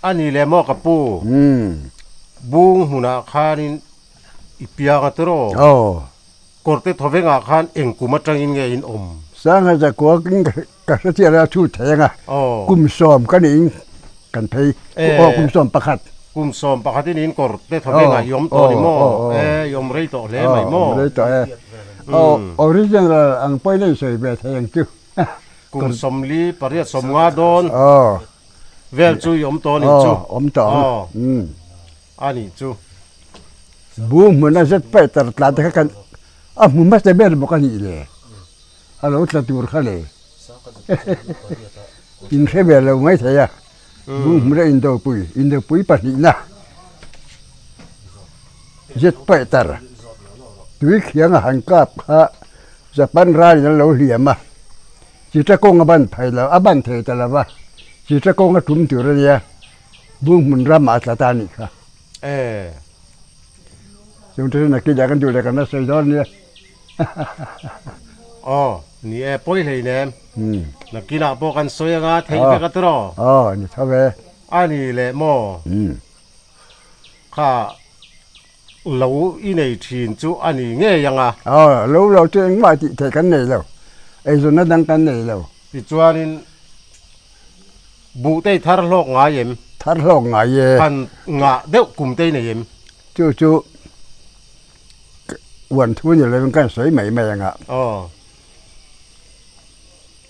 A ni leh maw ka pu? Bung hmunah khanin i piang a tiraw? Kawrte thawvengah khan eng kum atangin nge in awm? Sangha zakua ka hre chiah lo a chhut thei anga kum sawm ka niin kan phei aw kum sawm pakhat. Kum sawm pakhat in in kawrte thawvengah i awm tawh ni maw? E i awm rei tawh hle mai maw? Awm rei tawh e. Aw original ang pawhin a insawi ve thei ang chu. Kum sawmli pariat sawmnga dawn vel chu i awm tawh ni chu. Awm tawh ang. A nih chu. Bung hmuna zet paih tar tlan te kha kan a hmu hmasa ber bawk a nih le. A lo tla tur kha le. In hre ve lo mai thei a. Bung hmuna indopui, indopui pahnihna zet paih tar tui khiang a han kap kha Japan ralin an lo hliam a. Chita kawng a ban thei lo, a ban thei ta lo va. Chita kawng a tum tur a nia. Bung hmun ramah a tla ta a nih kha. Chung te chu nakinah kan duh leh kan la sawi dawn nia. Aw, ni e, pawi hlei nem. Nakinah pawh kan sawi anga theih vek a tiraw? Aw, ni tho ve. A ni leh maw? Kha lo i nei thin chu a ni ngei anga. Aw, lo lo chu engmah tih theih kan nei lo. Eizawnna dang kan nei lo. Tichuanin Buh te i thar hlawk ngai em? Thar hlawk ngai e. Han ngah deuh kum te i nei em? Chu chu uan thu ni lovin kan sawi mai mai anga. Aw.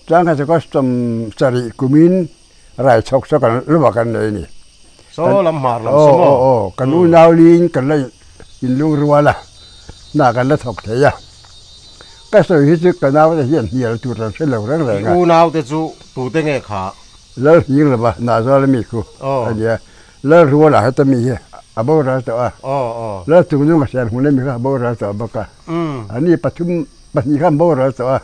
Chuan kha chu custom sarih kumin rai chhawk saw kan lova kan nei a ni. Saw lam hmar lam saw maw? Aw aw kan unau liin kan la inlung rual a, hna kan la thawk thei a. Ka sawi hi chu ka naute hian hnial tur an hre lo reng reng a. I unaute chu tute nge kha? Lal hing lova Nazawla mi khu a nia. Lal Ruala heta mi hi a boral tawh a. Lal Chungnunga Sianhmuna mi kha a boral tawh bawk a. Ani pathum pahnih kha an boral tawh a.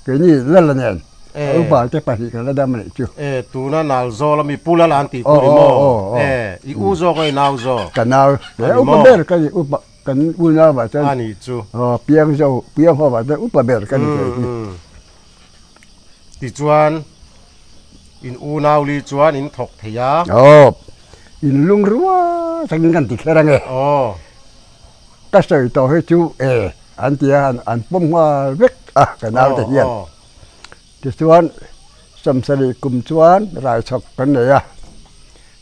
Keini Lala nen a upa te pahnih kan la dam a nih chu. E, tuna Nalzawla mi Pu Lala an tih khu ni maw? E, i u zawk a i nau zawk? Ka nau. Upa ber ka ni upa. Kan unau ah chuan A nih chu. Aw piang zo piang ho ah chuan upa ber ka ni thei hi. Tichuan in unau li chuan in thawk thei a. Aw in lung rua takin kan ti kher ange. Aw. Ka sawi tawh hi chu e an ti a an pawm nghal vek a ka nau te hian. Tichuan Samsarih kum chuan raichhawk kan nei a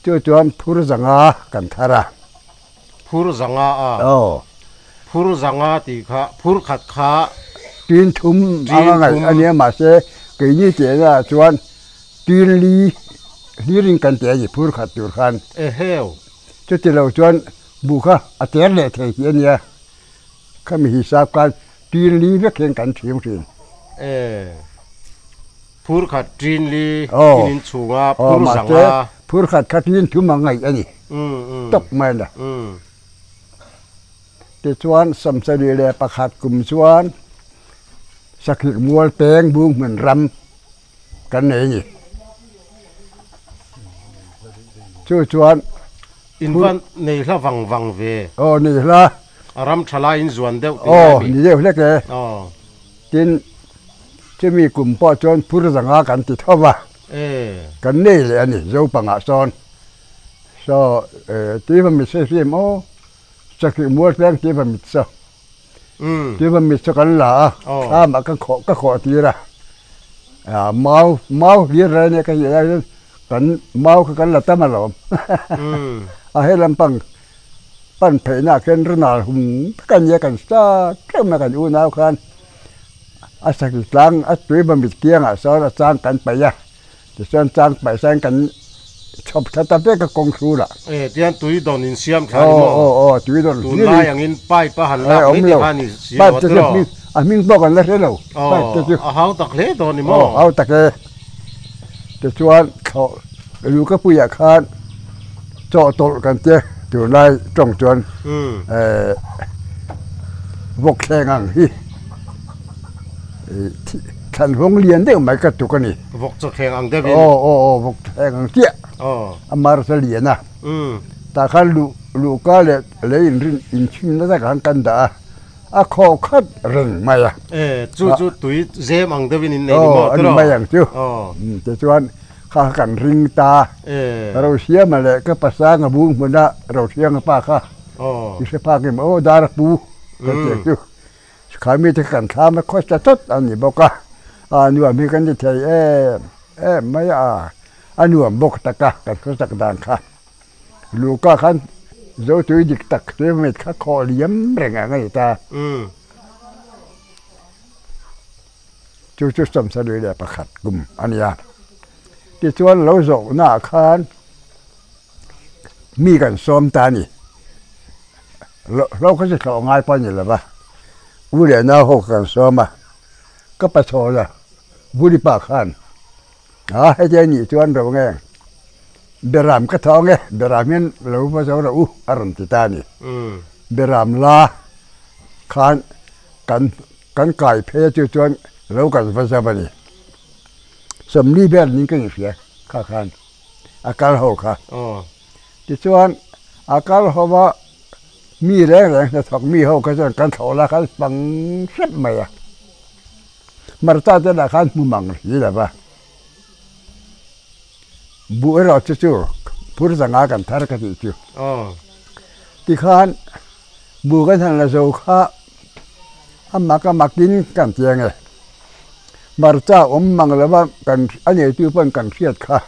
chu chuan phur zanga kan thar a. Phur zanga a. Aw. Phur zanga tih kha phur khat kha. Tin thum anga ngaih a nia mahse keini tihna ah chuan tin li hlirin kan ti a ni phur khat tur khan. Eheu. Chuti lo chuan buh kha a ter leh thei tih a nia. Khami hisap khan tin li vek hian kan thim thin. E. Phur khat tin li in inchhunga phur zanga. Phur khat kha tin thum a ngaih a ni. Tawp mai la. Tichuan Samsarih leh pakhat kum chuan Sakhik mual peng bung hmun ram kan nei a ni. Chu chuan In van nei hla vang vang ve. Aw nei hla. A ram tha lai in zuan deuh tih lai mi. Aw ni deuh hlek e. Aw. Tin chumi kum pawh chuan phur zanga kan ti tho va. E. Kan nei leh a ni Zopangah sawn. Saw tiva mit se hrim aw Sakhih mual peng tiva mit saw. Tiva mit saw kan la a thlamah ka khawh ka khawh tir a. Mau mau hlir ral ania ka hih lai hian kan mau kha kan la tam alawm. A he lampang pan pheihna ah khian rinal hum vek a nia kan sa theuh mai a kan unau khan a sakhi tlang a tui va mit kiangah sawn a chang kan paih a tichuan chang paih sain kan chhawp thla ta vek a kawng hrulah. E tian tui dawn in siam thla ni maw? Aw aw aw tui dawn tunlai angin pipe a han lak mai te kha ni si lo a tiraw? A hming pawh kan la hre lo pipe te chu. A hau tak hle dawn ni maw? Aw hau tak e. Tichuan thlawh luhkapuiah khan chawhtawlh kan tia tunlai tawng chuan eh vawk thleng ang hi thlan hawng lian deuh mai ka tuk a ni. Vawk chaw thleng ang deuhin. Aw aw aw vawk thleng ang chiah a mar sa lian a. Tah khan luh luhka leh lei inrin inchhimna takah khan kan dah a. A khaw khat reng mai a. E, chu chu tui zem ang deuhin in nei ni maw tiraw? Aw, a ni mai ang chu. Tichuan kha kha kan ring ta. Rosiama leh ka pasanga bung hmuna Rosianga pa kha i hre phak em aw dar a pu ka ti ang chu. Kha mite kha kan thlam a khawsa tawt a ni bawk a, a nuam hi kan ti thei em em mai a, a nuam bawk tak a kan khawsak dan kha. Luka khan Zotui dik tak chu mit kha khawh liam reng ang a ni ta. Chu chu sawmsarih leh pakhat kum a ni a. Tichuan lo zawhnaah khan mi kan sawm ta a ni. Hlo kha chu thlawh ngai pawh a ni lo va, u leh nau ho kha kan sawm a, ka pachawl a Vuripa khan A, heti a nih chuan ro nge? Beram ka thawng e, beram hian lo va zo rawh u a rawn ti ta a ni. Beram la khan kan kan kai phei a chu chuan lo kan va zo a ni. Sawmli vel ning ka inhria kha khan a kal ho kha. Tichuan a kal ho va mi reng reng hnathawk mi ho kha chuan kan thlawh la khan fang hrep mai a. Hmarcha te lah khan hmu mang si lo va, buh erawh chu chu phur zanga kan thar ka tih chu. Tikhan buh kan han la zo kha a mak a makin kan ti ang e. Hmarcha awm mang lo va kan a neitu pawn kan hriat kha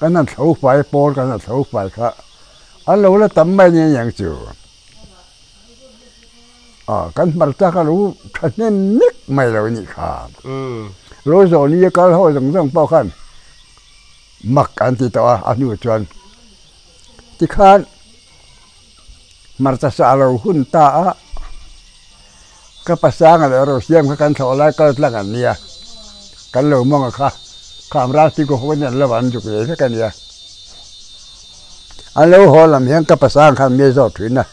kan han thlo fai pawl kan han thlo fai kha an lo la tam mai nia niang chu. Kan hmarcha kha lo tha hnem nek mai lo nih kha. Lo zawh ni a kal ho zawng zawng pawh khan mak an ti tawh a, a hnu chuan tikhan hmarcha sa lo hun ta a, ka pasanga leh Rosiam kha kan thlawh lai kal tlang an nia, kan lo mawng a kha, kham ralti kaw ho an lo an zuk ve vek a nia. An lo haw lam hian ka pasang khan mi a zawt thin a.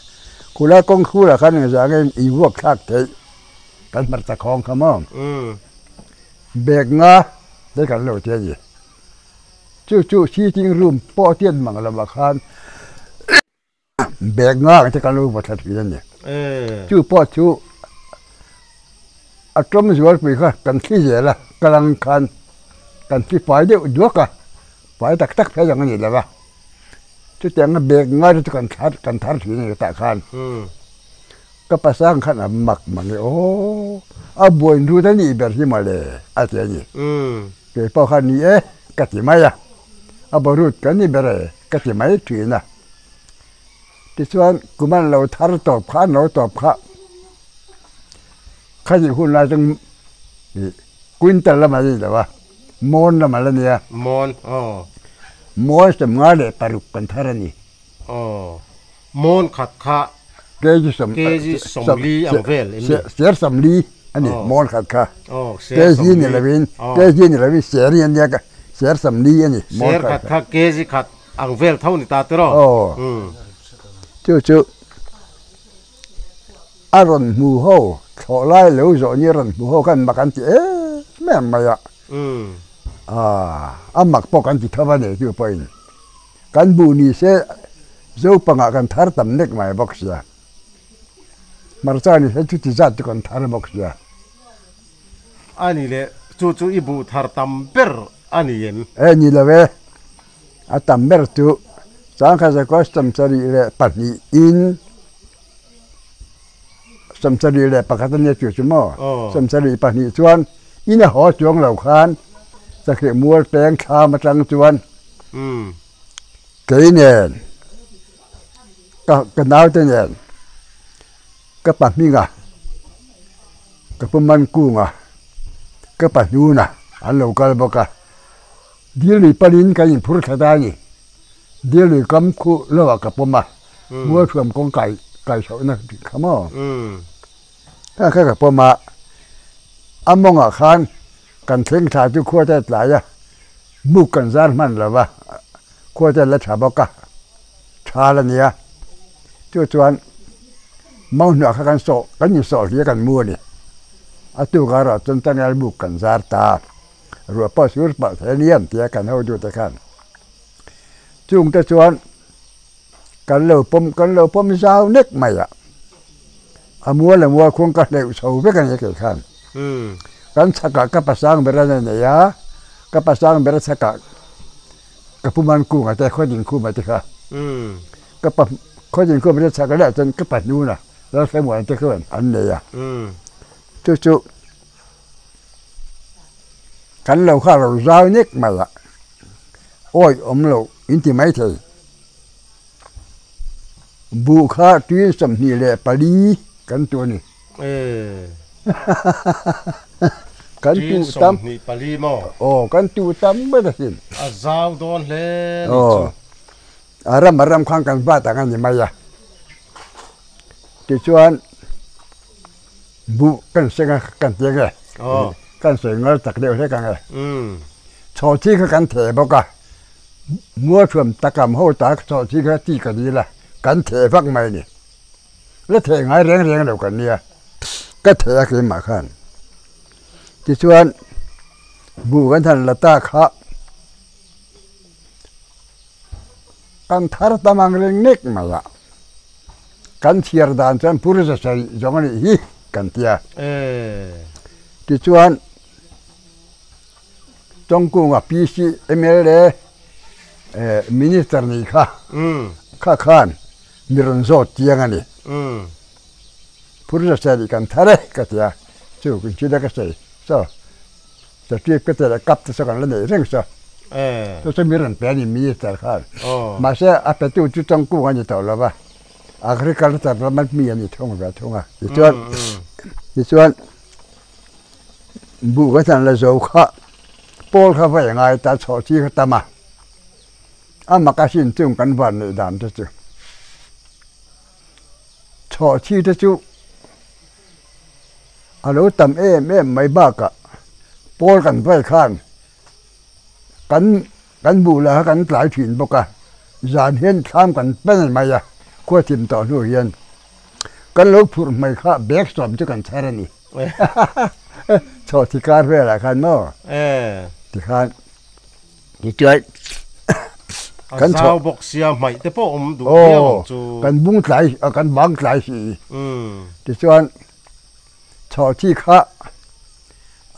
Khulai kawng thlulah khan engzah nge in vuak thlak theih kan hmarcha khawng kha maw? Bag nga te kan lo ti a ni. Chu chu sitting room pawh tiat mang lamah khan bag nga ang te kan lo vaw thla thin a ni. Chu pawh chu a tawm zualpui kha kan thli zel a, ka lang khan kan thli fai deuh duak a, fai tak tak phei ang a ni lo va. Chutianga bag ngai te chu kan thar kan thar thin a ni tah khan. Ka pasang khan a mak mang e aw a buain rut a nih ber hi mawle a ti a ni. Kei pawh khan ni e ka ti mai a, a borut kan ni ber e ka ti mai thin a. Tichuan kum an lo thar tawp kha an lo tawp kha khati hun lai chu quintal lamah a ni lo a. Mawn lam a la nia. Mawn, aw. Mawn 56 kan thar a ni. Aw, mawn khat kha kg sawm kg 40 ang vel em ni? Ser 40 a ni mawn khat kha. Aw, ser 40. Kg ni lovin, kg ni lovin ser hi a nia ka, ser 40 a ni mawn khat. Ser khat kha kg khat ang vel tho ni ta tiraw? Aw, chu chu A rawn hmu ho, thlawh lai lo zawh ni a rawn hmu ho khan mak an ti em em mai a. A mak pawh kan ti tho a ni chu pawhin. Kan buh ni se Zopangah kan thar tam nek mai bawk sia. Hmarcha ni se chuti zat chu kan thar bawk sia. A ni le, chu chu i buh thar tam ber a ni em? E ni lo e, a tam ber chu Changkha Zakua 72 in. 71 a nia chu chu maw? 72 chuan in a haw chuang lo khan Sakhih mual peng thlam atang chuan kei nen ka ka naute nen ka pa hminga ka pu Mankunga ka pa hnuna an lo kal bawk a dil lui panin kan inphur thla ta a ni dil lui kam khuh lohah ka pawm a. Mualthuam kawng kai kai chhohna tih kha maw? Kha kha ka pawm a, a mawngah khan kan thleng thla chu khua te a tlai a, buk kan zar hman lo va, khua te a la tha bawk a, thal a nia. Chu chuan mauhnuah kha kan sawh kan insawh hli a kan mu a ni. A tuk erawh chuan changel buk kan zar ta, ruah pawh sur pah thei a nia an ti a kan hotute khan. Chungte chuan. Kan lo pawm kan lo pawm zau nek mai a. A mual a mual khuang ka hleuh chho vek a ni kei khan. Kan chhakah ka pasang ber a nei a, ka pasang ber a chhakah ka pu man kunga te khawding khuma te kha. Ka pa khawding khuma te chhak leh chuan ka pa hnuna Lalhremuana te khuan an nei a. Chu chu kan lo kha lo zau nek mai a, awi awm lo in ti maithei. Buh kha tui 24 kan tu a ni. Kan tu tam. 24 maw? Aw, kan tu tam ber asin. A zau dawn hle ni chu. A ram a ram khan kan vat ang a ni mai a. Tichuan buh kan seng a kan ti ange. Kan sawi ngal tak deuh hlek ange. Chhawhchhi kha kan theh bawk a. Mualthuam takam ho ta chawhchhi kha chi ka dil a, kan theh vak mai a ni. La theh ngai reng reng lo kan nia, ka theh a keimah khan. Tichuan, buh kan han la ta kha kan thar tam ang reng nek mai a, kan chhiar dan chuan pur za sarih zawng a nih hi kan ti a. Tichuan, Tawngkunga PC mla Minister nih kha kha khan mi rawn zawt chiang a ni. Phur zasa nih kan thar e ka ti a, chu kun china ka sawi saw certificate ka te leh cup te saw kan la neih reng saw. Chu chu mi rawn pe a ni Minister khan. Mahse a petu chu Tawngkung a ni tawh lo va, Agriculture lama mi a ni thung ve thung a. Tichuan tichuan. Buh ka chan la zo kha pawl kha va engai ta chhoh chi kha tam a, a mak asin chung kan van neih dan te chu. Chhoh chi te chu a lo tam em em mai bakah pawl kan vai khan kan kan buh lah kha kan tlai thin bawk a, zan hian thlam kan pan mai a, khua thim tawh hnu hian kan lo phurh hmai kha bag sawm chu kan chhar a ni. Chho thi kar velah khan maw tikhan tichuan kan chho zau bawk sia hmaih te pawh awm duh viau ang chu kan bung tlai kan bang tlai si tichuan chho thi kha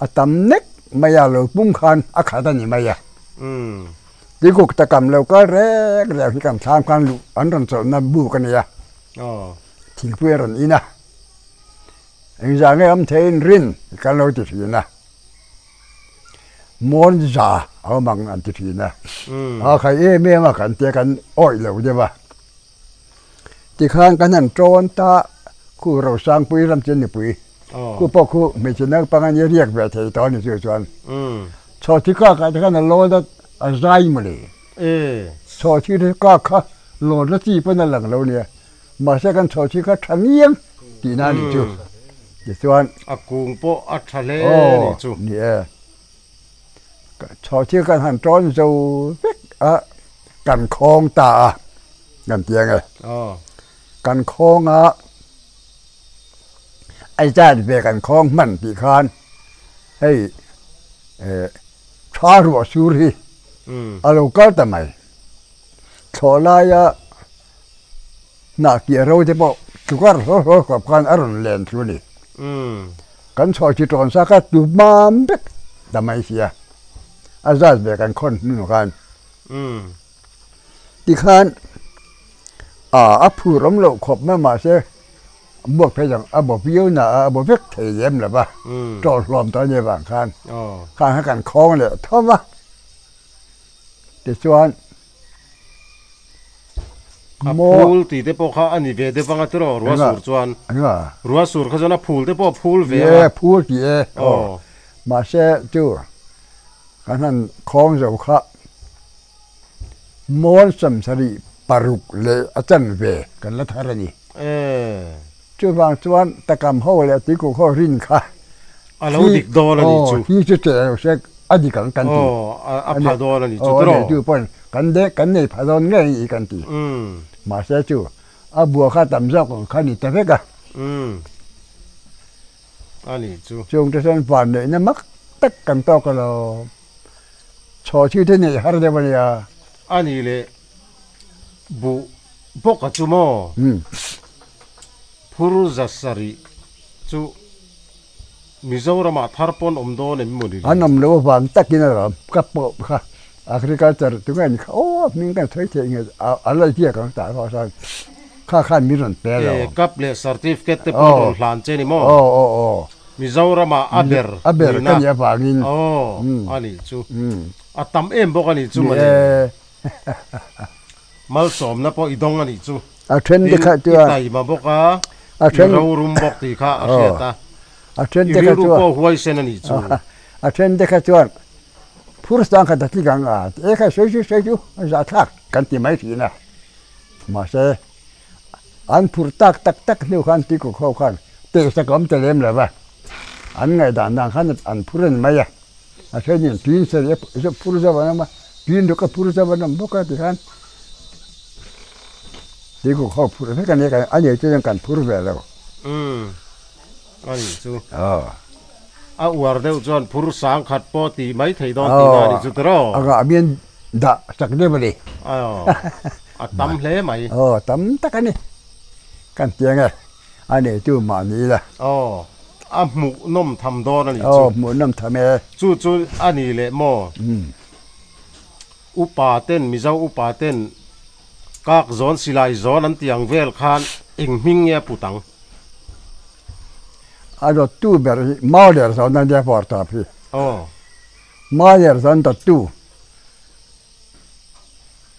a tam nek mai a lo pung khan a khat a ni mai a tikuk takam lo kal rek rek hi kan thlam khan luh an rawn chawlhna buk a nia thingpui a rawn in a. Engzah nge awm theiin rin kan lo ti thin a, mawn za a awm ang an ti thin a, a khai em em a kan tia kan awih lo deuh a. Tikhan kan han tawn ta khu Rosangpui ram chu nipui khu pawh khu hmeichhe naupang a nia riak ve thei tawh a ni chu chuan chhawhchhi kak ah te khan a lawn a a zai mawle. Chhawhchhi te kak kha lawn na chi pawn a lang lo nia. Mahse kan chho chi kha tha ngiang tihna a nih chu. Tichuan. A kung pawh a tha hle a nih chu. Ni e. Chho chi kan han tawn zo vek a, kan khawng ta a, kan ti ang e. Kan khawng a, a zat ve kan khawng hman tih khan hei tha ruah sur hi a lo kal ta mai. Thlawh laia. Hnah tih ro te pawh tukar hlawr hlawr khawp khan a rawn len thu a ni. Kan chhuah chi tawn sa kha tu mam vek ta mai sia, a zat ve kan khawn hnu khan. Tikhan a phur awm loh khawp mai mahse buak phei dang a bo viau na a, a bo vek thei lem lo va, tawh hlawm tawh a nih avang khan khang kha kan khawng leh tho va. Tichuan. A phul tih te pawh kha a ni ve deuh anga tiraw ruah sur chuan ruah sur kha chuan a phul te pawh a phul ve a. E phul tih e aw mahse chu kan han khawng zo kha mawn 76 leh a chanve kan la thar a ni. Chuvang chuan takam ho leh tuikuk ho rin kha A lo dik dawn a nih chu. Hi chu che lo se a dik ang kan ti. Aw, a pha dawn a nih chu tiraw. Chu pawn kan de kan nei pha dawn ngei i kan ti. Mahse chu a bua kha tam zawk ang kha ni ta vek a. A nih chu. Chung te chuan van neihna mak tak kan tawk alawm. Chhaw thi te neih har deuh a nia. A nih leh buh bawk a chu maw? Phur 700 chu Mizoramah thar pawn awm dawn em maw ni le? An awm lo avang takin a rawm ka pawh kha agriculture tunge ni kha aw hming kan sawi theih nge a la ziak ang tah erawh chuan kha khan min rawn pe lo. E cup leh certificate te pawh rawn hlan che ni maw? Aw aw aw. Mizoramah a ber A ber ka nih avangin. Aw a nih chu. A tam em bawk a nih chu mawle. Malsawmna pawh i dawng a nih chu. A then te kha chuan. I taima bawk a, i rorum bawk tih kha a hriat a. A then te kha chuan. I rilru pawh huaisen a nih chu. A then te kha chuan phur sang khat a tling ang a, e kha sawi chu sawi chu a zahthlak kan ti mai thin a. Mahse, an phur tak tak tak hnu khan Tikuk ho khan tehsak a awm ta lem lo va, an ngaihdan dan khan an phur a ni mai a. A thenin pin sarih a phur zauh an awm a, pin ruk a phur zauh an awm bawk a tikhan tuikuk ho phur vek a nia a nei chu kan phur ve lo. Umm a nih chu. A uar deuh chuan phur sang khat pawh tih mai thei dawn tih na a nih chu tiraw? A ngah mian dah chak deuh a ni. A tam hle mai. Aw tam tak a ni. Kan ti ang e. A neitu mahni ila. Aw, a hmuhnawm tham dawn a nih chu. Aw, hmuhnawm tham e. Chu chu a ni leh maw? Upa ten, Mizo upa ten kak zawn, silai zawn an tih ang vel khan eng hming nge a put ang? A dawttu ber hi Mauler zawn a nia vawr tawp hi. Aw. Mauler zawn dawttu.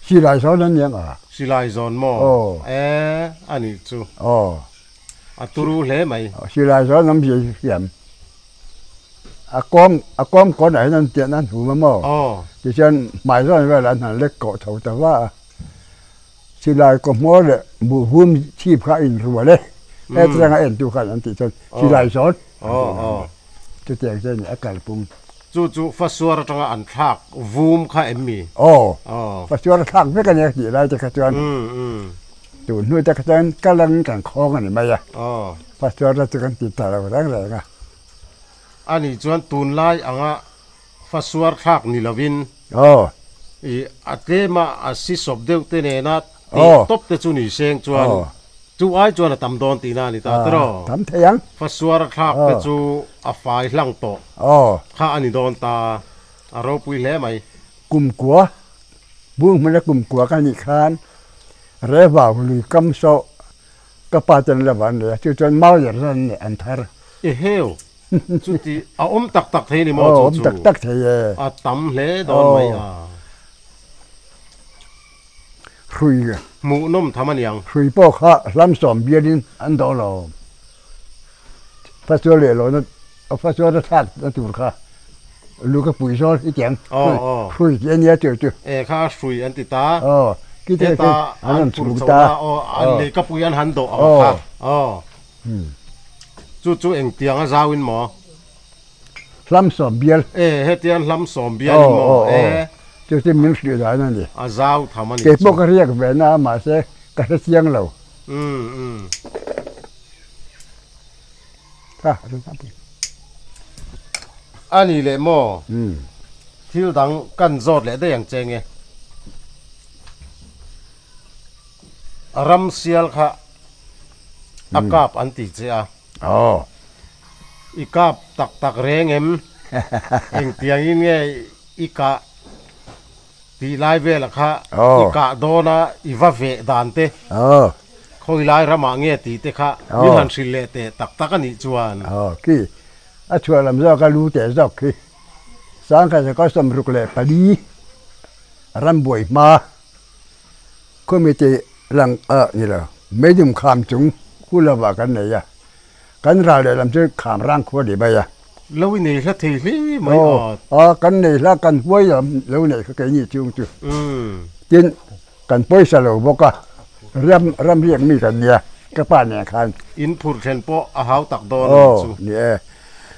Silai zawn an niang a. Silai zawn maw? Aw. E, a nih chu. Aw. A turu hle mai. Silai zawn awm zia hi hriam. A kawm, a kawm kawn ah hian an tian an hum a maw? Aw. Tichuan hmai zawn velah an han lek kawh chho ta va a. Silai kaw hmawr leh buhvum chhip kha a inrual e. Hetiang a entu khan an tih chuan silai zawn. Aw, aw. Chutiang chu a ni, a kalpum. Chu chu fasuar atanga an thlak vum kha em mi? Aw, fasuar a thlak vek a nia tih lai te kha chuan tun hnu te kha chuan kal angin kan khawng a ni mai a, fasuar la chu kan ti ta lo reng reng a. A nih chuan tunlai anga fasuar thlak ni lovin i a tlema a si sawp deuh te nena tih tawp te chu ni seng chuan Chu ai chuan a tam dawn tihna a ni ta tiraw? Tam thei ang. Fasuar thlak te chu a fai hlang tawh kha a ni dawn ta, a ropui hle mai. Kumkua, bung hmuna kumkua ka nih khan Revau lui kam sawh ka pa ten lo an nei a, chu chuan mau ler zan an nei an thar. Eheu, chuti a awm tak tak thei ni maw chu chu? Awm tak tak thei e. A tam hle dawn mai a. Hrui. Hmuhnawm tham a niang. Hrui pawh kha hlamsawm bialin an dawh lo. Fasual leh lohna, fasual a thlak na tur kha lu ka pui zawl i tiang. Hrui tih a nia chu chu. E kha hrui an ti ta. Aw. Kite kha an rawn chhuk ta. Aw, an lei ka pui an han dawh ang kha. Aw. Chu chu engtiang a zau in maw? Hlamsawm bial. E, hetiang hlamsawm bial in maw? E. Chu chu min hrilh dan a ni. A zau tham a ni chu. Keipawh ka riak ve na a, mahse ka hre chiang lo. Umm umm. Kha, a rawn pui. A ni leh maw? Thil dang kan zawt leh daih ang che nge? Ram sial kha a kap an ti che a. Aw. I kap tak tak reng em? Engtiangin nge i kah tih lai velah kha i kah dawn a i va veh dan te, khawi lai ramah nge tih te kha min han hrilh leh teh tak tak a nih chuan. Aw, khi a chhuah lam zawk a lu teh zawk khi sangkhat zakua 64 rambuai hma khawmite lang a ni lo, meidum kham chung khu lovah kan nei a. Kan ral leh lam chu kham rang khua ni mai a. Lo i nei hla thei hle mai a. Aw, kan nei hla, kan huai lam lo nei kha keini chung chu. Tin, kan pawisa lo bawk a, ram ram riak mi kan nia, ka pa nen khan. In phur thlen pawh a hau tak dawn a ni chu. Aw, ni e.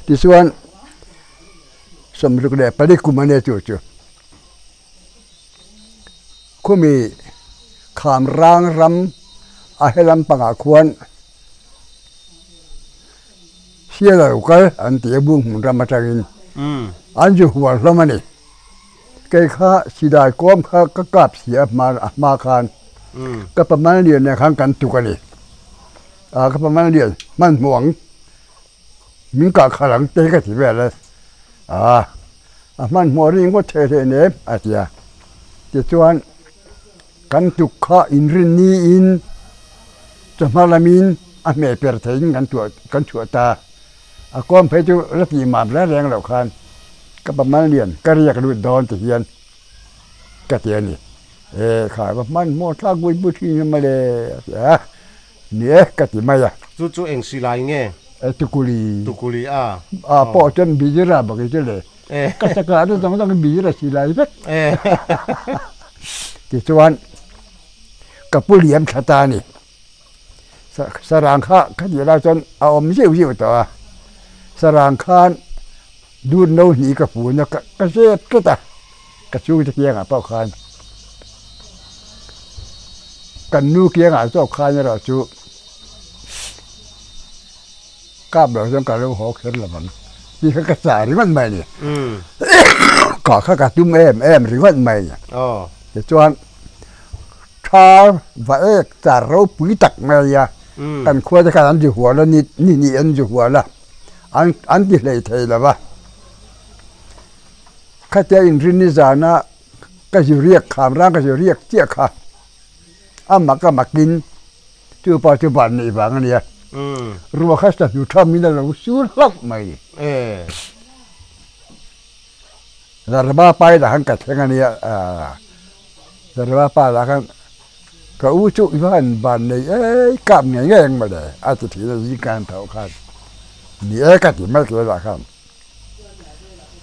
Tichuan, 64 kum a nia chu chu. Khumi kham rang ram a helam pangah khuan sial a lo kal an ti a bung hmun ram atangin an zu hual hlawm a ni. Kei kha sidai kawm kha ka kap si a hma khan ka pa Mallian nen khan kan tuk a ni. A ka pa man lian hmanhmawh ang min kah khalh ang te ka ti vel a, a a hmanhmawh ringawt thei hle nem a ti a. Tichuan kan tuk kha inrin niin chawhma lamin a hmeh per theiin kan tuah kan chhuah ta. A kawm phei chu la tih mam reng reng loh khan ka pa man lian ka riak lut dawn ti hian ka ti a ni. E khai va hmanhmawh thlak bui bui thin hi mawle a ti a, ni e ka ti mai a. Chu chu eng silai nge? E tukuli. Tukuli a. A pawh chuan Bizira bawk i chu le. Ka chakah chu zawng zawng Bizira silai vek. Tichuan ka pu liam thla ta a ni. Sarang kha ka tih lai chuan a awm zeuh zeuh tawh a, sarang khan dut no hnih ka fun a ka zep tlat a, ka chhungte kiangah pawh khan kan nu kiangah zawk khan erawh chu kap loh chuan ka lo haw kher lo ang tih kha ka chah ringawt mai a ni. Kah kha ka tum em em ringawt mai a ni. Tichuan. Tha va ek char ropui tak mai a, kan khua te khan an ti hual a, ni hnih an ti hual a, an an ti hlei thei lo va. Khatia inrinni zana ka zu riak kham rang ka zu riak chiah kha a mak a makin chu pa chu van neih vang a nia, ruah kha sahnu thamin a lo sur hlauh mai. Zarba pai lah khan ka thleng a nia, Zarba pa lah khan ka u chu i va han ban nei ei kap ngei ngei ang mawle a ti thin a zing khan tho khan ni e ka ti mai hle lah khan.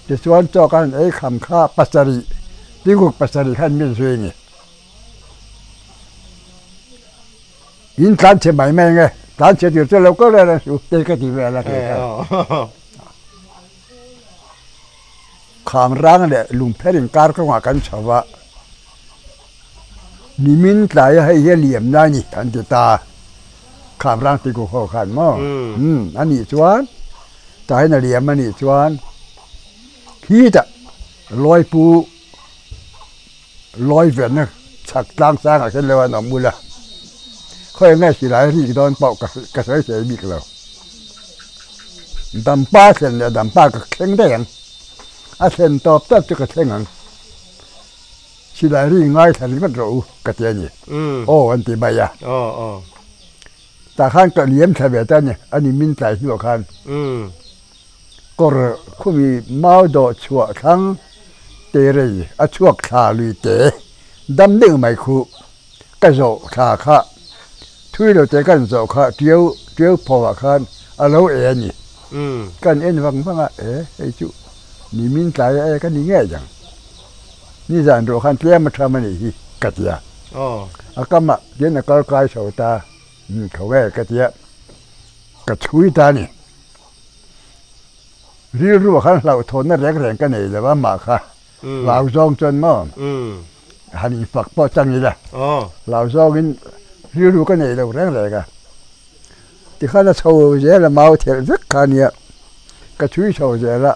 Tichuan chaw khan ei kham kha pasarih tinguk pasarih khan min zui a ni. In tlan chhe mai mai ang e, tlan chhe tur chu lo kal reng reng suh te ka ti vel a kei khan. Khamrang leh lungpher inkar kawngah kan chho va, nimin tlaia hei hi a liam na a ni an ti ta, Khamrang ti ku ho khan maw? Umm a nih chuan tahin a liam a nih chuan khitah Lawipu Lawi venna chhak tlang sangah khian lo an awm ula, khawi nge silai rik dawn pawh ka sawi thei bik lo. Dampa thlen leh dampa ka thleng daih ang, a thlen tawp tawp chu ka thleng ang. Silai rik ngaithla ringawt rawh u ka ti a ni. Aw an ti mai a. Tah khan ka liam thla ve ta a ni, a ni min tlai hnuah khan. Kawr khumi mau dawh chhuah thlang te rei a chhuak thla lui te dam deuh mai khu ka zawh thla kha thui lo te kan zawh kha tiau tiau pho ah khan a lo e a ni. Kan en vang vang a e hei chu ni min tlai a e ka ni ngei ang nizan ruah khan tlem a tham a nih hi ka ti a. A kamah tian a kal kai chho ta tho e ka ti a ka chhui ta a ni. Rilru ah khan hlauhthawnna reng reng ka nei lo a mah kha hlau zawng chuan maw han infak pawh chang ila hlau zawngin rilru ka nei lo reng reng a tikhan a chho zel a mau thelh vek kha ania ka chhui chho zel a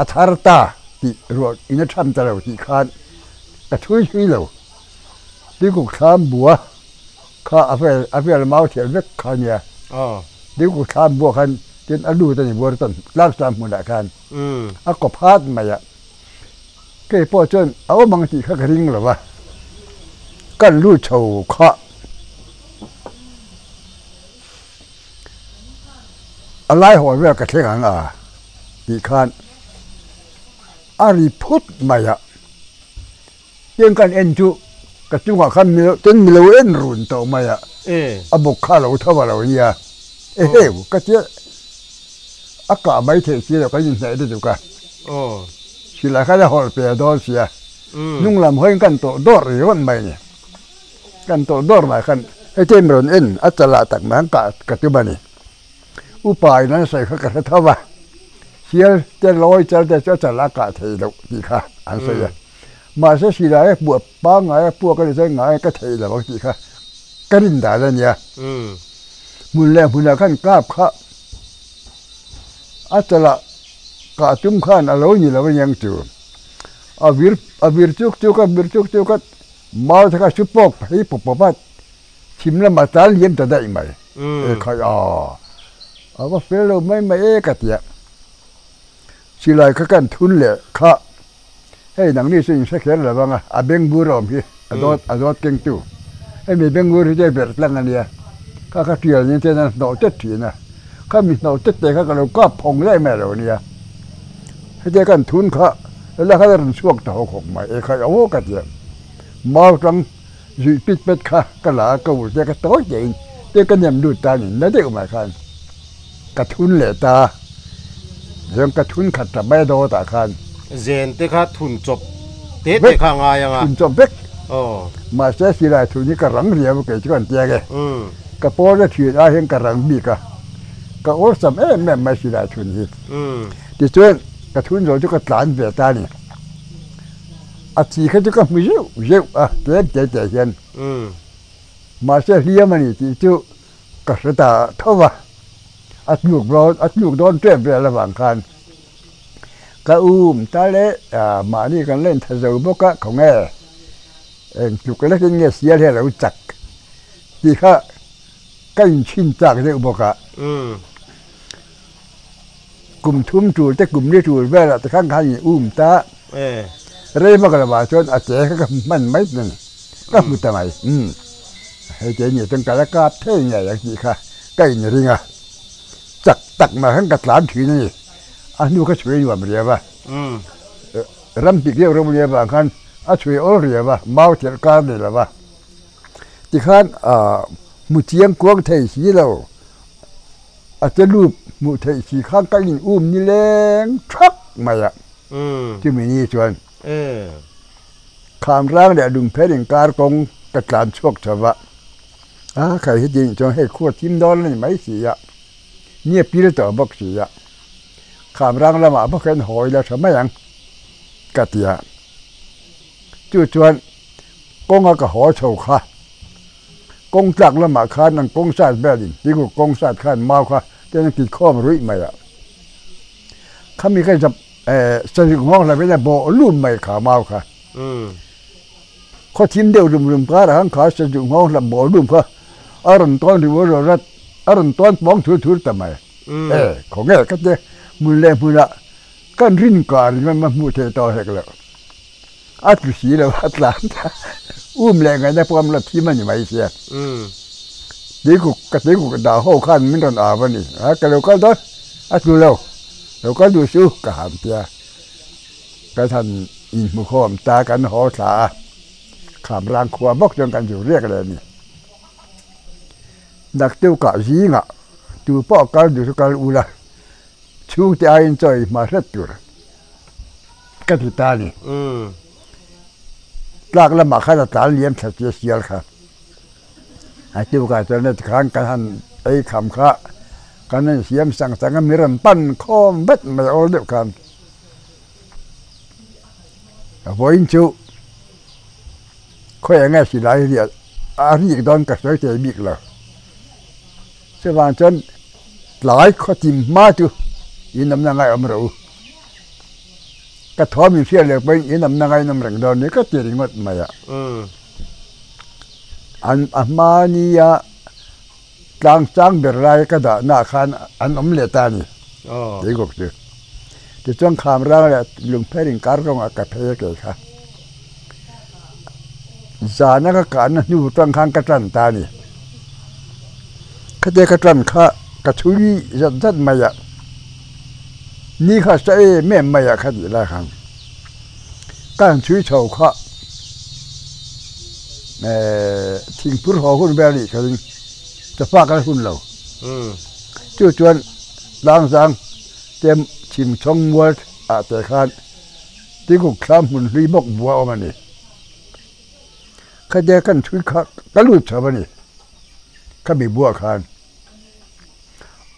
a thar ta tih ruah in a tham ta lo tih khan ka chhui chhui lo tuikuk thlam bua kha a vel a vel mau thelh vek kha ania tuikuk thlam bua khan Tin a lut a ni buar chuan tlangsang hmunah khan a kaw phat mai a, kei pawh chuan a awm ang tih kha ka ring lo va, kan lut chho kha a lai haw vel ka thleng ang a tih khan a ri phut mai a, tin kan en chu ka chungah khan tin mi lo en run tawh mai a, a bawk kha a lo tho a lo nia, eheu ka tia a kah mai theih si lo kan inhnaih lutuk a, silai khan a hawlh pe dawn sia, hnung lam hawiin kan tawlh dawrh ringawt mai a ni, kan tawlh dawrh mai khan heti mi rawn en a chalah tak mai an kah ka tum a ni. Upa in an sawi kha ka hre tho va, sial te lawi chal te chu a chal a kah thei loh tih kha an sawi a. Mahse silai a puah pangngai a puak a ni chuan ngai ka thei lo ang tih kha ka rin dan a nia. Hmun leh hmunah khan kap kha a chalah kah tum khan a lo ni lo aniang chu. A vir a vir chuk chuk a vir chuk chuk a mau te kha su pawk phei pawp pawp a, thim lamah tlan liam ta daih mai. E khai a, a va fel lo mai mai e ka ti a. Silai kha kan thun leh kha, hei nangni chu in hre kher lo vang a, a bengbur a awm hi, a dawt a dawt kengtu. Hemi bengbur hi chu berh tlang a nia, kha kha tial nen chuan an hnawh tet thin a, kha mi hnawh tet te kha ka lo kap phawng daih mai lo nia. Hetia kan thun kha la khan a rawn chhuak ta hawk hawk mai, e khai aw ka ti a, mau tang Zuih pit pet kha ka la a, ka ur te ka tawi tein te ka nem lut ta a ni, na deuh mai khan ka thun leh ta a, chuan ka thun khat ta mai a dawtah khan. Zen te kha thun chawp te te kha a ngai ang a. Thun chawp vek. Mahse silai thun hi ka rang riau a kei chu kan tiang e. Ka pawn a thian ai hian ka rang bik a, ka awlsam em em mai silai thun hi. Tichuan ka thun zawh chu ka tlan ve ta a ni. A chi kha chu ka hmu zeuh zeuh a, tlem te te hian. Mahse hliam a ni tih chu ka hre ta tho va, a tluk dawn a tluk dawn tep vel avang khan ka um ta le mahni kan la intha zo bawk a, khawnge eng tluk lekin nge sial hi a lo chak tih kha ka inchhin chak deuh bawk a. Kum thum tul te kum li tul velah te khan khan in um ta. Rei vak lo ah chuan a che kha ka hmu hman mai ta ni. Ka hmu ta mai. Umm hei te ni chuan ka la kap thei ngei ang tih kha ka in ring a. Chak tak mah khan ka tlan thin a ni. A hnu kha chhui nuam riau a. Ram pik deuh rawng nia vang khan a chhui awl riau a, mau thelh kar ni lo va. Tikhan hmu chiang kuang thei si lo. A che lup hmuh theih si khan ka in um ni leng thak mai a. Chumi ni chuan Khamrang leh Lungpher inkar kawng ka tlan chhuak tha va. A khai heti chuan hei khua thim dawn a ni mai si a, ni a pil tawh bawk si a. Khamrang lamah bawk hian hawi la tha mai ang ka ti a. Chu chuan kawnga ka haw chho kha. Kawng tlak lamah khan an kawng sat velin Tinguk kawng sat khan mau kha ten an titkhawm ruih mai a. Khami kha zap sarih nghawng hlavin a bawh lum mai kha mau kha. Khaw thim deuh rum rum karah khan kha sarih nghawng hlap bawh lum kha a rawn tawn ri rawt rawt a rawn tawn pawng thur thur ta mai. E khaw nge ka te hmun leh hmunah kan rin kar ringawt ma hmuh theih tawh hek loh. A tlu si lo a tlan ta um leh ngaihna pawh an la thim a ni mai sia. Tuikuk ka tuikuk dah ho khan min rawn au a ni a ka lo kal dawn a tlu lo lo kal duh suh ka han tia kan han inhmukhawm ta kan haw thla a Khamrang khua bawk chuan kan zu riak leh a ni. Naktukah zingah tu pawh kal duh chu kal ula chhungte aiin chaw ei hma hret tur. Ka ti ta a ni. Tlak lamah khan a tlan liam thla tia sial kha. A tukah chuan heti khan kan han ei kham kha kan han siam sang sang a, mi rawn pan khawm vat mai awl deuh khan. Vawiin chu khawi eng nge silai riah a rik dawn ka sawi thei bik lo. Chuvang chuan tlai khawtim hma chu in awmna ngaihawm rawh u. Ka thawm in hriat leh pawhin in awmna ngainawm reng dawn ni ka ti ringawt mai a. An a hma nia tlang chang ber lai ka dahna ah khan an awm leh ta a ni Tuikuk chu. Tichuan Khamrang leh Lungpher inkar kawngah ka phei a kei kha. Zana ka kahna hnu tang khan ka tan ta a ni. Khatia ka tan kha ka chhui zat zat mai a, ni kha sa em em mai a kha tih lai khan ka han chhui chho kha ehh thingphur haw hun vel a nih kha in chawfak a la hun lo. Chu chuan tlangzang te chhim chhawng mual ah te khan Tinguk thlam hmun hlui bawk bua awm a ni. Khatia kan chhui kha ka lut chho a ni. Khami buah khan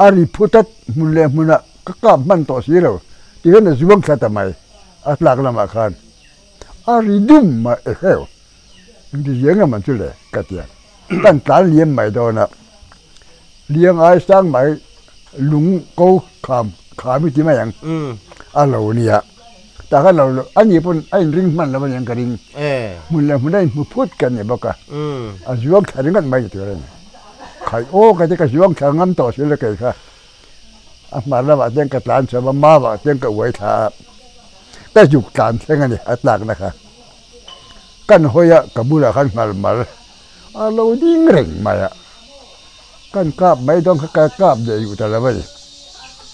a ri phu tat hmun leh hmunah ka kap hman tawh si lo tihian a zuang thla ta mai a tlak lamah khan a ri dum mai ekheu engti zia nge man chu le ka ti a kan tlan liam mai dawn a liang ai sang mai lung ko kham kham hi ti mai ang a lo nia. Tah khan lo a ni pawn a inring hman lo a niang ka ring. Hmun leh hmun a inhmu phut ka ni bawk a, a zuang thla ringawt mai tur a ni. Khai aw ka ti ka zuang thla ngam tawh si le kei kha. A hmar lamah chuan ka tlan chhuah a, mau ah chuan ka uai thla a. Ka zuk tlan thleng a ni a tlakna kha. Kan hawi a ka bulah khan nghal mal a lo ding reng mai a. Kan kap mai dawn kha ka kap leh duh ta lo a ni.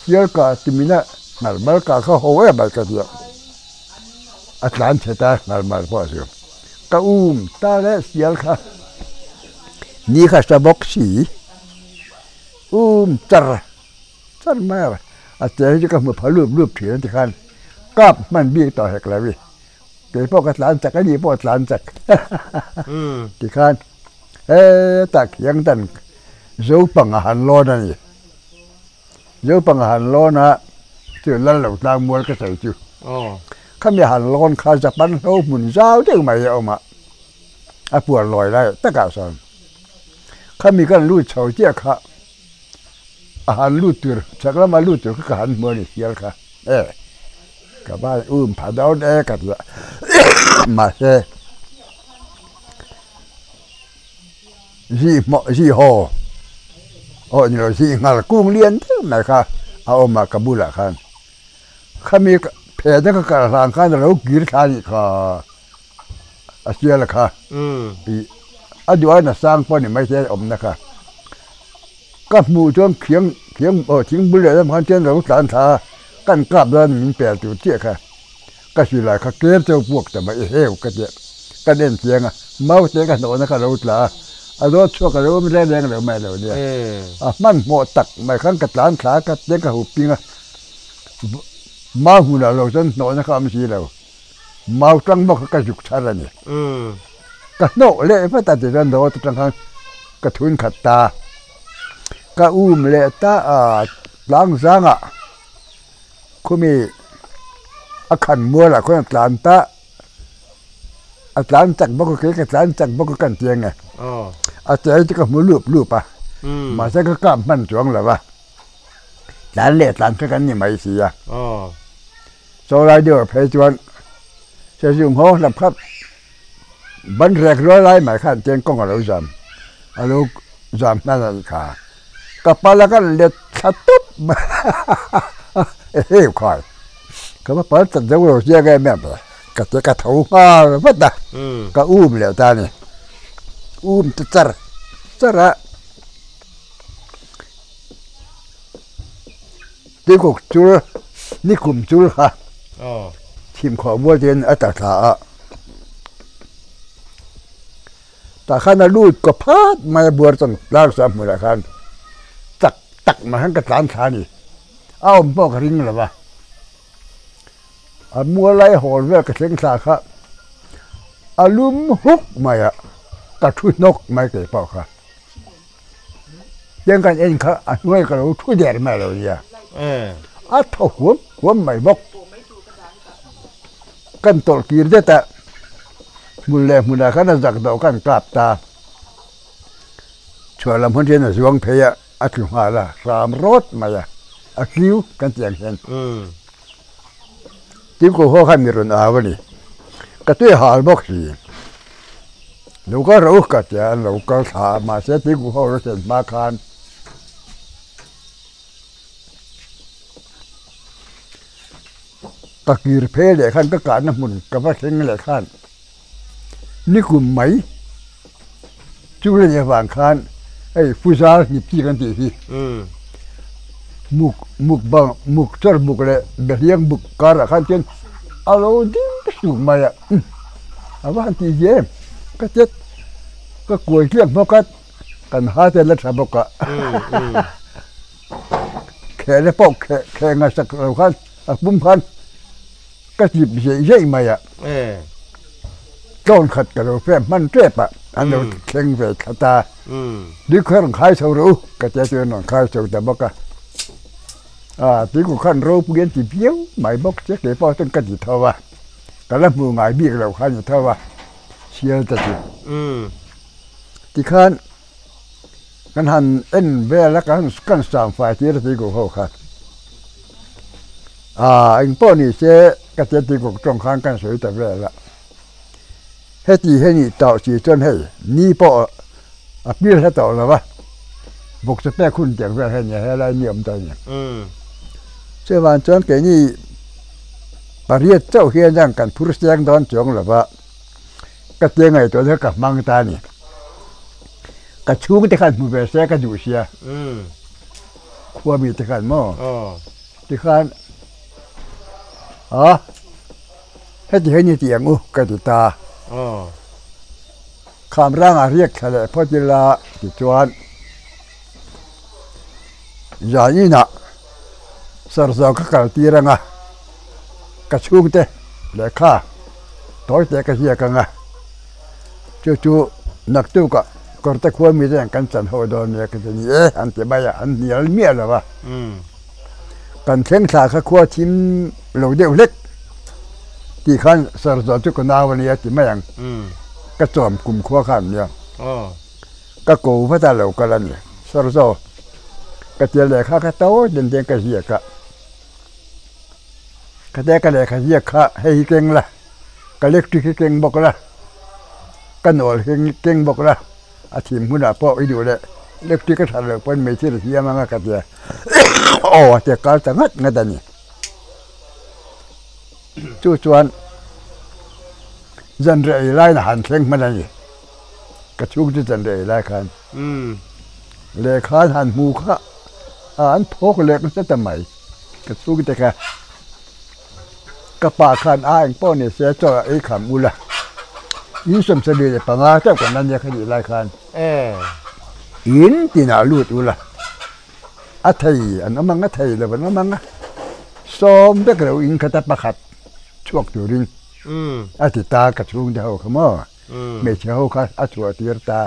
Sial kah timin a nghal mal kah kha ho em mai ka ti a. A tlan chhe ta nghal mal pawh a chu. Ka um ta leh sial kha ni kha sa bawk si. Um char char mai a, a che hi chu ka hmu pha lup lup thin a ti khan kap hman bik tawh hek lo i. Kei pawh ka tlan chak a ni pawh a tlan chak tikhan hetah khiang dan Zopang a han lawn a ni. Zopang a han lawn a chu lal lo tlang mual ka sawi chu. Khami han lawn kha Japan hlo hmun zau deuh mai a awm a, a puar lawi lai takah sawn khami kan lut chho chiah kha a han lut tur chhak lama lut tur kha ka han hmu a ni sial kha e. Ka vai um pha dawn e ka ti a, mahse zih hmawh zih haw aw ni lo zih nghal kung lian deuh mai kha a awm a ka bulah khan khami phe te ka kal hlan khan a lo kir thla anih kha a sial kha ih a duh aiin a sang pawh a ni maithei a awmna kha ka hmuh chuan khiang khiang aw thing bul leh lam khan chuan lo tlan thla a. Kan kap dawn min pel tur chiah kha ka silai kha tlem chauh puak ta mai heu ka tia kan en chiang a mau te ka hnawhna kha lo tla a a zawt chhuak a lo awm reng reng lo mai lo nia a hmanhmawh tak mai khan ka tlan thla a ka teng ka hup ping a mau hmunah lo chuan hnawhna kha a awm si lo mau tang bawk kha ka zuk chhar a ni ka hnawh leh vat a tichuan dawt atang khan ka thun khat ta. Ka um leh ta a tlang zangah khumi a khan mualah khuan a tlan ta a tlan chak bawk a kei ka tlan chak bawk a kan ti ang e a chei chu ka hmu lup lup a mahse ka kap hman chuang lo va tlan leh tlan kha kan ni mai si a chaw lai deuh ah phei chuan sazuk nghawng hlap kha. Ban rek rual lai mai khan chuan kawng a lo zam a lo zam hman a nih kha. Ka pal a kan let thla tup mai a eheu khai ka va pal chat zo lo chiang em em ka ti ka tho nghal vat a ka um leh ta a ni um ta char char a tuikuk chul nikum chul kha chhimkhawh mual te a ta thla a. Tah khan a lut ka phat mai a buar chuan tlang saw a hmunah khan chak tak mai khan ka tlan thla a ni. A awm pawh ka ring lo va, a mual lai hawl vel ka thleng thla kha a lum huk mai a, ka thu hnawk mai kei pawh kha. Tiang kan en kha a hnuai ka lo thu der mai lo nia. A thaw huam huam mai bawk. Kan tawlh kir det a, hmun leh hmunah khan a zak deuh kan kap ta. Chhuah lam hawn hian a zuang phei a, a tlu nghal a, hram rawt mai a, a kiu kan tih ang hian. Tinku ho khan mi rawn au a ni. Ka tui hal bawk si. Lo kal rawh u ka ti a, an lo kal thla a, mahse tinku ho lo thlen hma khan ka kir phei leh khan ka kahna hmun ka va thleng leh khan nikum mai chu la nih avang khan hei Fuzal hnip chi kan tih hi muk muk bang muk char buk leh behliang buk karah khan chuan a lo ding suk mai a a va han tih zia em ka chet ka kuai tliak bawk a kan ha te la tha bawk a kheh te pawh kheh kheh ngaihsak lo khan a pum khan ka tlip zeih zeih mai a tlawn khat ka lo fem hman tep a an lo thleng ve thlat a tui kha rawn khai chho rawh u ka tia chuan rawn khai chho ta bawk a a tui ku khan ropui an ti viau mai bawk che kei pawh chuan ka ti tho a ka la hmuh ngai bik loh kha a ni tho a sial ta chu tikhan Kan han en vel a, kan sang fai tir a tuikuk ho kha. Aa engpawh ni se ka tia tuikuk tawng khan kan sawi ta vel a. Heti hi a nih tawh si chuan hei ni pawh a pil hla tawh lo va. Vawksa pek hun tiang vel hi a nia, helai mi awm ta a ni. Chuvang chuan keini pariat chauh hian ang kan phur seng dawn chuang lo va, ka tia ngaihtuah chu ka hmang ta a ni. Ka chhungte khan hmu ve se ka duh sia, khua mite khan maw? Tikhan a heti hian i ti ang u ka ti ta. Kham rangah riak thla leh phawt ila tichuan zan inah Sarzawng ka kal tir anga ka chhungte lehkha tawi teh ka ziak anga chu chu naktukah kawrte khua mite ang kan chan ho dawn nia ka ti ni e an ti mai a an hnial miah lo a kan thleng thla kha khua thim lo deuh hlek tih khan Sarzawng chu ka nau a nia ti mai ang ka chawm kum khua kha an nia. Ka ko vat a lo kal a ni. Sawrzaw, ka tia lehkha kha to den den ka ziak a. Ka tia ka lehkha ziak kha hei hi keng la, ka electric hi keng bawk la, ka nawl hi keng bawk la, a thim hunah pawh i duh leh electric a that loh pawn meichher i siam ang a ka tia. Aw a tia kal ta ngat ngat a ni. Chu chuan zanriah ei laiin a han thleng hman a ni. Ka chhung chu zanriah ei lai khan lehkha an han hmu kha a an phawk leh nasa ta mai. Ka chhung te kha ka pa khan a eng pawh ni se chaw ei kham ula in 75 chauh kan la nia kha nih lai khan in tinah lut ula. A thei an awm ang a, thei lo an awm ang a, sawm vek lo in khat a pakhat chhuak turin a ti ta ka chhungte ho kha maw, hmeichhe ho kha a chhuah tir ta.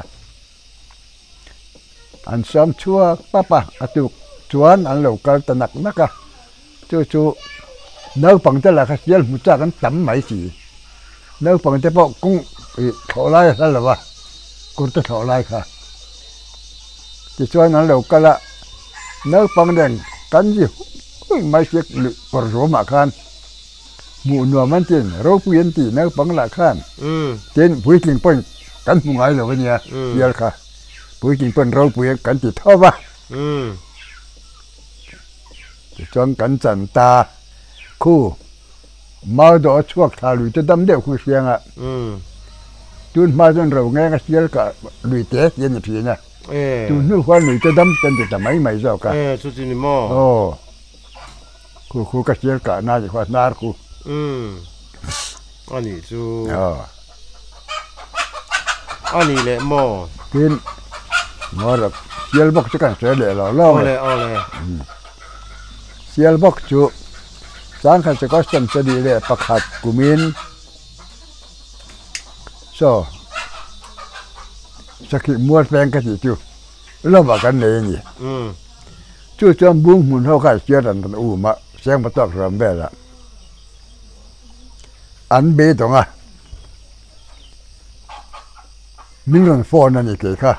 An sawm chhuak pap a, a tuk chuan an lo kal ta nak nak a, chu chu naupangte lah kha sial hmu chak an tam mai si, naupangte pawh kawng ih thlawh lai a hla lo a, kawrte thlawh lai kha. Tichuan an lo kal a, naupang nen kan zi huih mai si luih kawr zawmah khan hmuh nuam an ti ropui an ti naupang lah khan tin puitling pawhin kan hmu ngai lo a nia sial kha puitling pawhin ropui kan ti tho va tichuan kan chan ta khu mau dawh a chhuak thla lui te dam deuh khu hriang a tun hma chuan ro ngeng a sial kah lui te tih a ni thin a. Tun hnu khuan lui te dam te an ti ta mai mai zawk a. E chu chi ni maw? Aw. Khu khu ka sial kah na ti khuan hnar khu. Umm. A nih chu. Aw. A nih leh maw? Tin, maw rawh sial bawk chu kan sawi leh lo lo nge. Awle awle. Sial bawk chu changkhat chu custom che nih leh pakhat kumin. Saw sakhi mual peng ka tih chu lovah kan nei a ni. Chu chuan bung hmun ho kha siar an rawn um a, sengva tawk hram velah an beidawng a, min rawn phone a ni kei kha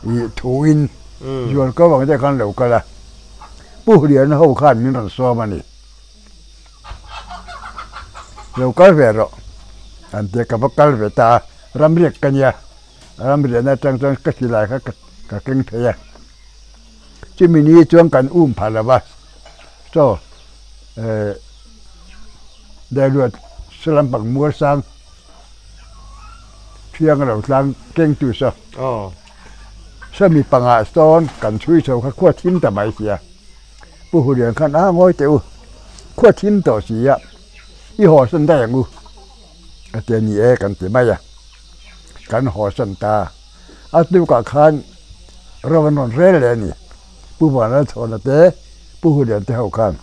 ih thuin zual ko ang te khan lo kal a, Pu Hliana ho khan min rawn sawm a ni. Lo kal ve rawh an tia ka va kal ve ta a, ramriak ka nia, ramriahna atang chuan ka silai kha ka keng thei a, chumi ni chuan kan um pha lo va, chaw eh Dailuat salam pang mual sang thiang lo tlang keng tu saw sawmi pangah sawn kan chhui chho kha khua thim ta mai sia. Pu Hulian khan a ngawi teh u, khua thim tawh si a, i haw san daih ang u a ti a ni e kan ti mai a, kan haw san ta. A tukah khan ro an rawn rel leh a ni, Pu Vanlalchhawna te, Pu Hulian te ho khan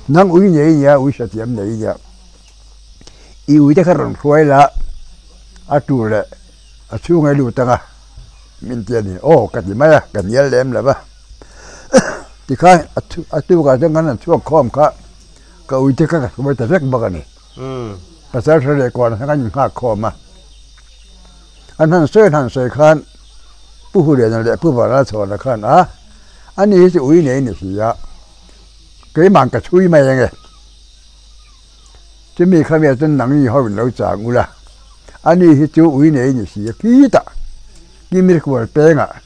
nang ui nei nia, ui hrethiam nei nia, i ui te kha rawn hruai la, a tur leh a chhunga i lut ang a min ti a ni, aw ka ti mai a, ka hnial lem lo va. Tikhan a tukah chuan kan han chhuak khawm kha ka uite kha ka hruai ta vek bawk a ni. Pasal hre leh kuan khan an innghak khawm a. An han sawi an han sawi khan Pu Huliana leh Pu Vanlalchhawna khan a, ani hi chu ui nei ni si a, keimah ka chhui mai ange. Chumi kha miah chuan nang ni ho in lo chang ula, ani hi chu ui nei ni si a khitah Kimir kual pengah.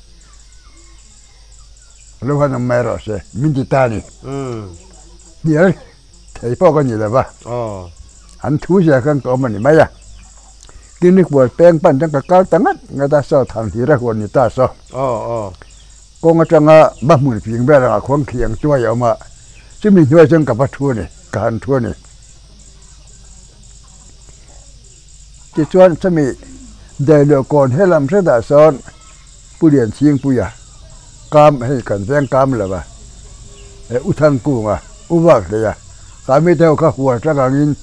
Lo han awm mai rawh se, min ti ta a ni. Hnial thei pawh ka ni lo va, an thu zia khan ka awm a ni mai a. Clinic bual peng pan chuan ka kal ta ngat ngat a, saw than hlir a huan ni ta saw. Kawng atanga va hmun fing vel angah khuan khiang tuai a awm a, chumi hnuai chuan ka va thu a ni, ka han thu a ni. Tichuan chumi Dailuah kawn helam hretah sawn Pu Lianchhingpuia kam hei kan veng kam lo a, U Thangkunga, U Vakhleia kha mite ho kha hual tlang angin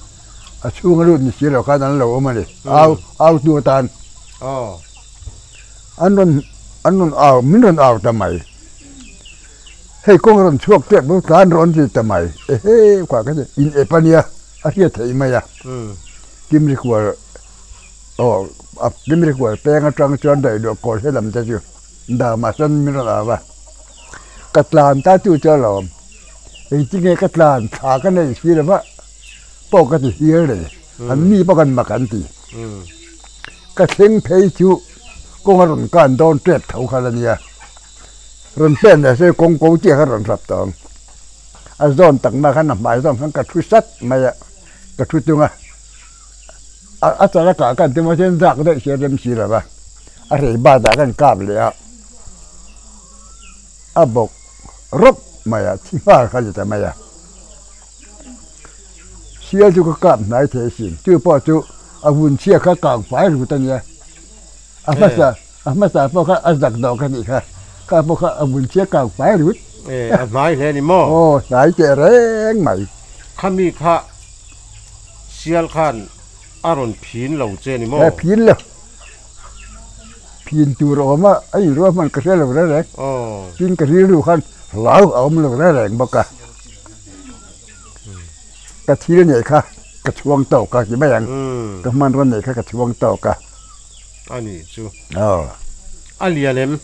a chhunga lut ni si lo khan an lo awm a ni, au au tu atan an rawn an rawn au min rawn au ta mai, hei kawng rawn chhuak tep bo tlan rawn ti ta mai, ehe khuah ka ti in ep a nia a hriat theih mai a, Kimrikual. Aw, a Kimri kual peng atang chuan daih luah kawl he lam te chu damah chuan min rawn au a, ka tlan ta chu chu alawm, engtinge ka tlan thla ka nei si lo va pawh ka ti hial reng, an mi pawh kan mak an ti. Ka thleng phei chu kawng a rawn kan dawn tep tho kha la nia, rawn pen leh se kawng ko chiah kha rawn hrap tawh ang, a zawn tak na khan a hmai zawn khan ka thu sat mai a, ka thu tung a. A chal a kah kan tum a chuan zak daih si a rem si lo va, a rei bat ah kan kap leh a, a bawk rawp mai a, thi nghal kha a ni ta mai a. Sial chu ka kap hnai thei asin, chu pawh chu a vun chhia kha kang fai rut a nia, a hmasa a hmasa pawh kha a zak dawh ka nih kha, kha pawh kha a vun chhia kang fai rut. E, a hnai hle a ni maw? Aw, hnai teh reng mai. Khami kha Sial khan a rawn phin lo che ni maw? E, phin lo. Phin tur a awm a, a inruah hman ka hre lo reng reng. Tin ka rilru khan hlau a awm lo reng reng bawk a. Ka thil neih kha ka chhuang tawk a ti mai ang. Ka hmanraw neih kha ka chhuang tawk a. A nih chu. Aw. A lian em?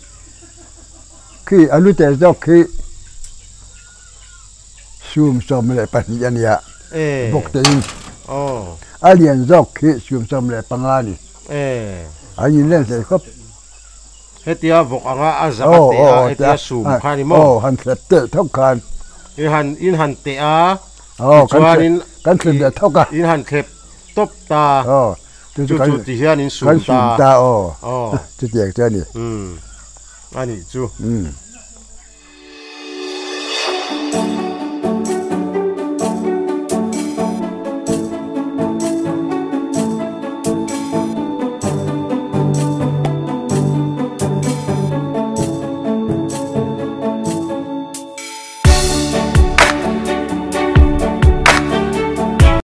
Khi a lu teh zawk khi. 22 a nia bawk tein a lian zawk khi 15 a ni an inlen hlei khawp. Hetia vawk anga a zak a teh a hetia sum kha ni maw? Aw han thlep teh thawk khan. I han in han teh a tichuanin kan thlep leh thawk a. In han thlep tawp ta chu chu ti hian in sum ta aw chutiang chu a ni. A nih chu.